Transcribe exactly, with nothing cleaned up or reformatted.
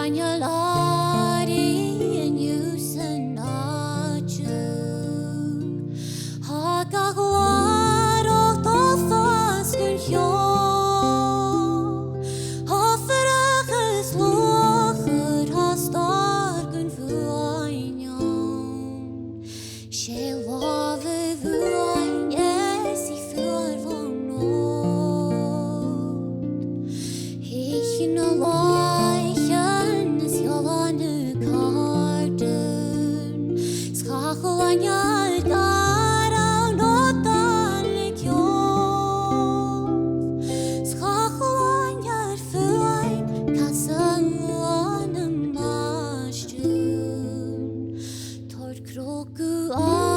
An-diugh làraidh an-diugh san àite, tha gach làrach a' dol fàs gun cheò, tha fireach is luachair, tha stàir gun bhuain ann. 'S e làmh a bhuain is i fuar bhon òd. Thig na làithean is ghealladh na càirdean, 's chacal an-diugh gàire no dàil na ceò, 's chacal an-diugh fuaim casan na maighstir. Tòrr crogadh